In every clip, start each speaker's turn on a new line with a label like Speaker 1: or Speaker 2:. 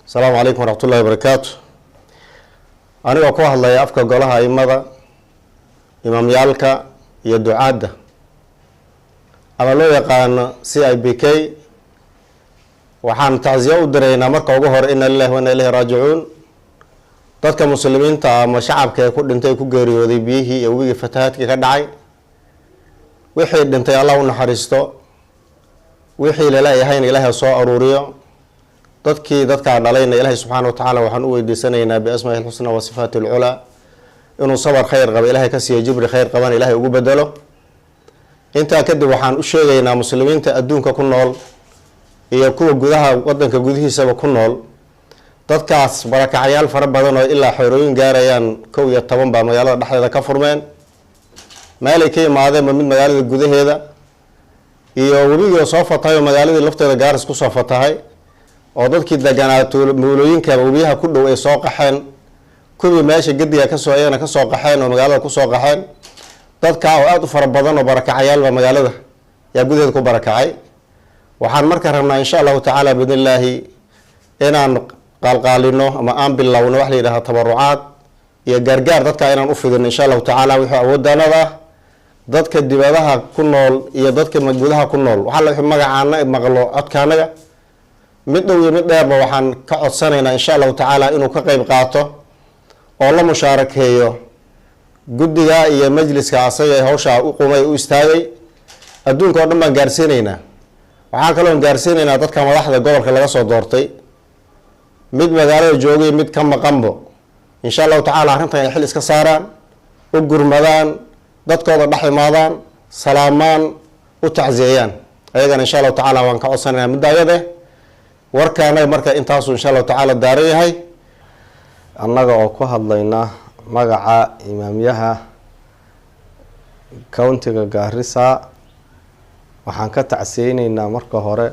Speaker 1: Asalaamu calaykum waraxmatullahi wabarakaatu. Anigoo ku hadlaya afka golaha aimada, imaamyaalka iyo ducaadda, ama loo yaqaano CIPK, waxaan tacsiyo u diraynaa marka ugu hore, inna lillahi wa inna ilayhi raajicuun, dadka Muslimiinta ama shacabka ee ku dhintay, ku geeriyooday biyihii iyo webigii fatahaadkii ka dhacay. Wixii dhintay Allah u naxariisto, wixii laleeyahayna Ilaahay soo aruuriyo. Dadkii dadkaa dhalayna Ilaahay subxaana wa tacaala waxaan u weydiisanaynaa biasmaa'ihi alxusna wa sifaati alculaa inuu sabar khayr qaba Ilahay ka siiyo, jibri khayr qabana Ilahay ugu bedelo. Intaa kadib, waxaan u sheegaynaa Muslimiinta adduunka ku nool iyo kuwa gudaha wadanka gudihiisaba ku nool, dadkaas barakacyaal fara badan oo ilaa xerooyin gaarayaan 11 baa magaalada dhexdeeda ka furmeen. Meelay ka imaadeenba mid magaalada gudaheeda iyo webigii oo soo fatahay oo magaaladii lafteeda Gaaris kusoo fatahay, oo dadkii deganaa tuulooyinka webiyaha ku dhow ay soo qaxeen, kuwii meesha gediga kasoo ayagana kasoo qaxeen oo magaalada kusoo qaxeen. Dadka oo aada u fara badan oo barakacyaal baa magaalada yaa gudaheeda ku barakacay. Waxaan marka rabnaa, insha Allahu tacaala, biidni Illaahi, inaan qaalqaalino ama aan bilowno wax la yidhahda tabarucaad iyo gargaar dadka inaan u fidino, insha Allahu tacaala, wuxuu awooddaanada ah. Dadka dibadaha ku nool iyo dadka gudaha ku nool, waxaa la wixii magacaana maqlo, codkaanaga mid dhow iyo mid dheerba, waxaan ka codsanaynaa, insha Allahu tacaala, inuu ka qeyb qaato oo la mushaarakeeyo guddiga iyo majliska asaga ee hawshaa u qumay, u istaagay. Adduunka oo dhan baan gaarsiinaynaa. Waxaan kaloon gaarsiinaynaa dadka madaxda gobolka laga soo doortay, mid magaalada joogay, mid ka maqanbo, insha Allahu tacaala, arrintan ay xil iska saaraan, u gurmadaan dadkooda, dhex imaadaan, salaamaan, u tacsiyeeyaan ayagana, insha Allahu tacaala, waan ka codsanaynaa muddo ayade. Warkaanaga marka intaasuu, insha Allahu tacaala, daaran yahay.
Speaker 2: Annaga oo ku hadlayna magaca imaamyaha countiga Gaarisa, waxaan ka tacsiyeyneynaa marka hore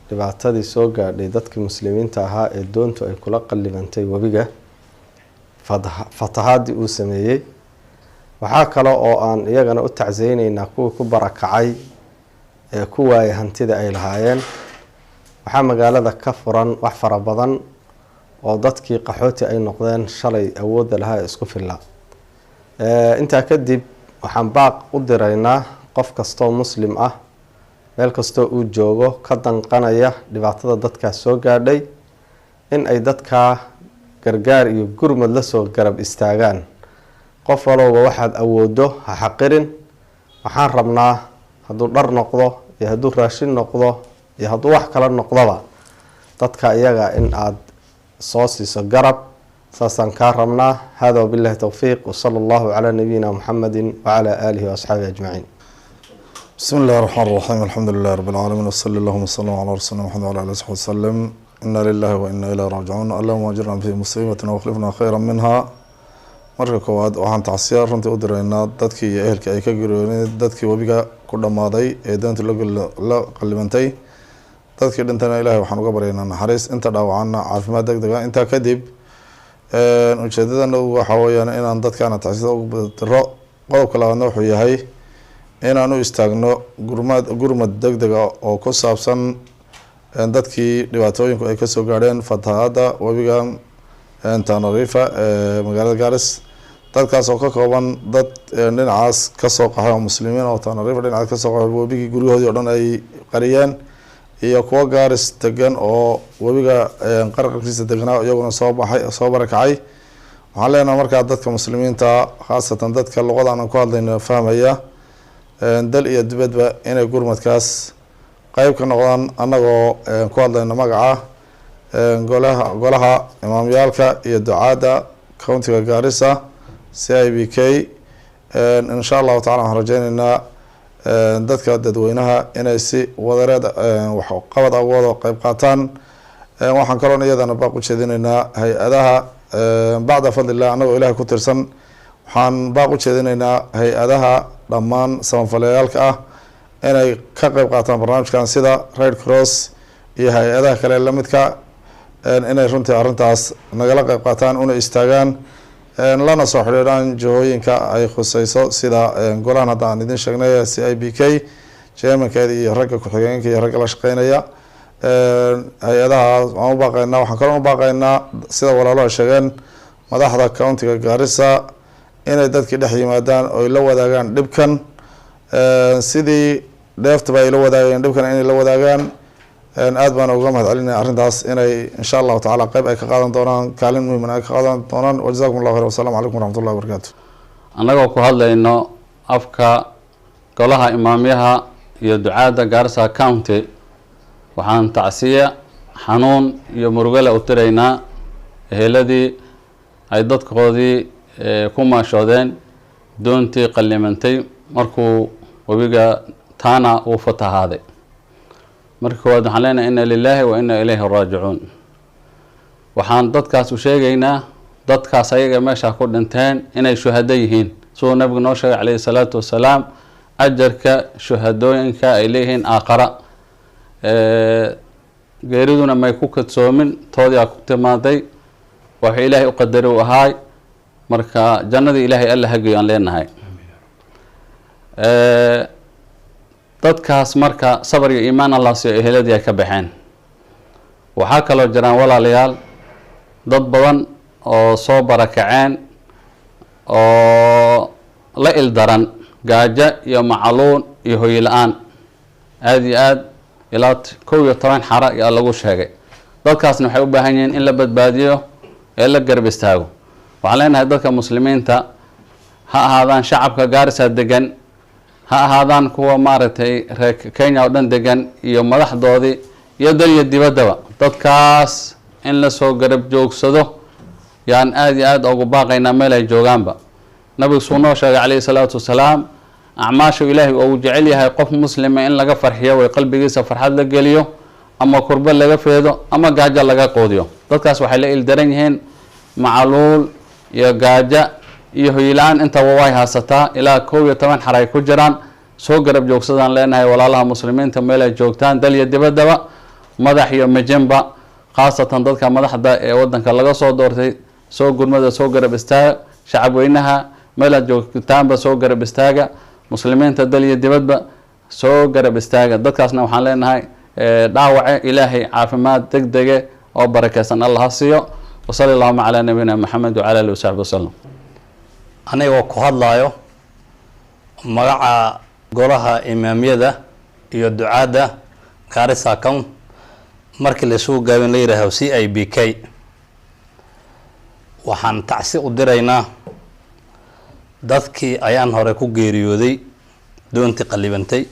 Speaker 2: dhibaatadii soo gaadhay dadkii Muslimiinta ahaa ee doontu ay kula qallibantay webiga fatahaadii uu sameeyey. Waxaa kale oo aan iyagana u tacsiyeyneynaa kuwii ku barakacay ee ku waayay hantida ay lahaayeen. Waxaa magaalada ka furan wax fara badan oo dadkii qaxooti ay noqdeen shalay awoodda lahaa ee isku fillaa. Intaa kadib, waxaan baaq u diraynaa qof kastoo Muslim ah, meel kastoo uu joogo, ka danqanaya dhibaatada dadkaas soo gaadhay, in ay dadkaa gargaar iyo gurmad lasoo garab istaagaan. Qof walowba waxaad awoodo ha xaqirin. Waxaan rabnaa, hadduu dhar noqdo iyo hadduu raashin noqdo iyo hadduu wax kala noqdoba, dadka iyaga in aada soo siiso garab. Saasaan kaa rabnaa. Hada wabillahi towfiiq, wsala Allahu calaa nabiyina Muxamedi wacala aalihi waasxaabihi ajmaciin.
Speaker 3: بسم الله الرحمن الرحيم، الحمد لله رب العالمين، وصلى اللهم وسلم على رسولنا محمد وعلى اله وصحبه وسلم. إنا لله وإنا إليه راجعون. اللهم أجرنا في مصيبتنا واخلفنا خيرا منها. Marka koowaad, waxaan tacsiya runtii u diraynaa dadkii iyo ehelkii ay ka geeriyoodeen dadkii webiga ku dhammaaday ee doontu la qallibantay. Dadkii dhintayna Ilahay waxaan uga baryaynaa naxariis, inta dhaawacanna caafimaad deg dega. Intaa kadib, ujeedadana waxa weeyaan inaan dadkaana tacsiyada ugu diro. Qodobka labaadna wuxuu yahay inaan u istaagno gurmad deg dega oo ku saabsan dadkii dhibaatooyinku ay kasoo gaadheen fatahaada webiga Tana River ee magaalada Garis. Dadkaas oo ka kooban dad dhinacaas kasoo qaxay oo Muslimiin oo Tana River dhinacaas kasoo qaxay, webigii guryahoodii o dhan ay qariyeen, iyo kuwo Gaaris degan oo webiga qarqarkiisa deganaa, iyaguna soo baxay, soo barakacay. Waxaan leenahay markaa dadka Muslimiinta, khaasatan dadka luqada aan ku hadlayno fahmaya, dal iyo dibadba, inay gurmadkaas qeyb ka noqdaan. Annagoo ku hadlayno magaca golaha imaamyaalka iyo ducaadda countiga Gaarisa, CIPK, insha Allahu tacala, waxaan rajeyneynaa dadka dadweynaha inay si wadareed waxqabad uga wada qeyb qaataan. Waxaan kaloon iyadana baaq ujeedinaynaa hay-adaha. Bacda fadlillah, annagoo Ilahay ku tirsan, waxaan baaq ujeedinaynaa hay-adaha dhammaan samafaleyaalka ah inay ka qeyb qaataan barnaamijkan, sida Red Cross iyo hay-adaha kale lamidka, inay runtii arrintaas nagala qeyb qaataan, una istaagaan, lana soo xidhiidhaan jihooyinka ay khuseyso, sida golahan hadda aan idin sheegnay, CIPK, chairmankeeda iyo ragga ku-xigeenka iyo ragga la shaqeynaya. Hay-adaha waan u baaqaynaa. Waxaan kaloo u baaqaynaa, sida walaalo ay sheegeen, madaxda countiga Gaarisa inay dadkii dhex yimaadaan oy la wadaagaan dhibkan, sidii dheeftaba ay la wadaageen dhibkan inay la wadaagaan. Aad baan uga mahad celinaya arrintaas, inay insha Allahu tacala qeyb ay ka qaadan doonaan, kaalin muhiimana ay ka qaadan doonaan. Wajazakum Allahu khayr, wasalamu calaykum waraxmatullahi wabarakatu.
Speaker 4: Annagoo ku hadlayno afka golaha imaamyaha iyo ducaadda Gaarisa County, waxaan tacsiya xanuun iyo murugale u diraynaa eheladii ay dadkoodii ku maashoodeen doontii qallimantay markuu webiga Tana uu fatahaaday. Marka koowaad waxaan leenahay inna lilahi wa inna ilayhi raajicuun. Waxaan dadkaas u sheegaynaa dadkaas ayaga meeshaa ku dhinteen inay shuhado yihiin, siduu nabigu noo sheegay calayhi salaatu wasalaam, ajarka shuhadooyinka ay leeyihiin aaqara. Geeriduna may ku kadsoomin, toodii aa ku timaaday, waxuu Ilaahay u qadari u ahaay. Marka jannadii Ilaahay alla hageyo aan leenahay dadkaas. Marka sabar iyo iimaan Allah siiyo eheladii ay ka baxeen. Waxaa kaloo jiraan, walaalayaal, dad badan oo soo barakaceen oo la ildaran gaajo iyo macaluun iyo hoyi la-aan aada iyo aad, ilaa 11 xara ayaa lagu sheegay. Dadkaasna waxay u baahan yihiin in la badbaadiyo ee la garab istaago. Waxaan leenahay dadka muslimiinta, ha ahaadaan shacabka Gaarisa degan, ha ahaadaan kuwa maaragtay reer Kenya oo dhan degan, iyo madaxdoodii iyo dal iyo dibaddaba, dadkaas in lasoo garab joogsado yaan aada iyo aada ugu baaqaynaa meel ay joogaanba. Nabigu suu noo sheegay calayhi salaatu wasalaam, acmaashu Ilaahay uu jecel yahay qof muslima in laga farxiyo way qalbigiisa farxad la geliyo, ama kurbo laga feedo, ama gaajo laga qoodiyo. Dadkaas waxay la ildaran yihiin macaluul iyo gaajo iyo hoyla-aan, intaba way haysataa, ilaa 11 xar ay ku jiraan. Soo garab joogsadaan leenahay walaalaha muslimiinta meel ay joogtaan, dal iyo dibaddaba, madax iyo mijinba, khaasatan dadka madaxda ee wadanka laga soo doortay. Soo gurmada, soo garab istaaga. Shacab weynaha meel aad joogtaanba soo garab istaaga. Muslimiinta dal iyo dibadba soo garab istaaga. Dadkaasna waxaan leenahay dhaawace Ilaahay caafimaad deg dege oo barakeysan Allah ha siiyo. Wasali allahuma calaa nabiyina Maxamed wacala alihi wasaxbi wasalam.
Speaker 5: Anigoo ku hadlaayo magaca golaha imaamyada iyo ducaadda Gaarisa County, markii laisugu gaabin la yidhaaho CIBK, waxaan tacsi u diraynaa dadkii ayaan hore ku geeriyooday doontii qallibantay.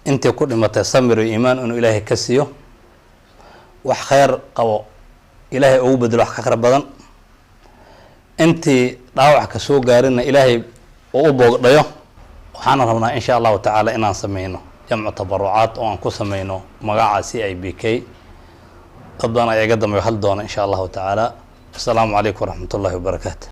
Speaker 5: Intii ku dhimatay samir iyo iimaan inuu Ilaahay ka siiyo, wax kheyr qabo Ilaahay ugu bedelo wax ka kheyr badan. Intii dhaawac ka soo gaarina Ilaahay uu u boogdhayo. Waxaana rabnaa insha Allahu tacaala inaan sameyno jamcu tabarucaad oo aan ku sameyno magaca CIBK. Dad badan ayaa iga dambeyo hadli doona insha Allahu tacaala. Asalaamu calaykum waraxmat ullahi wabarakaatu.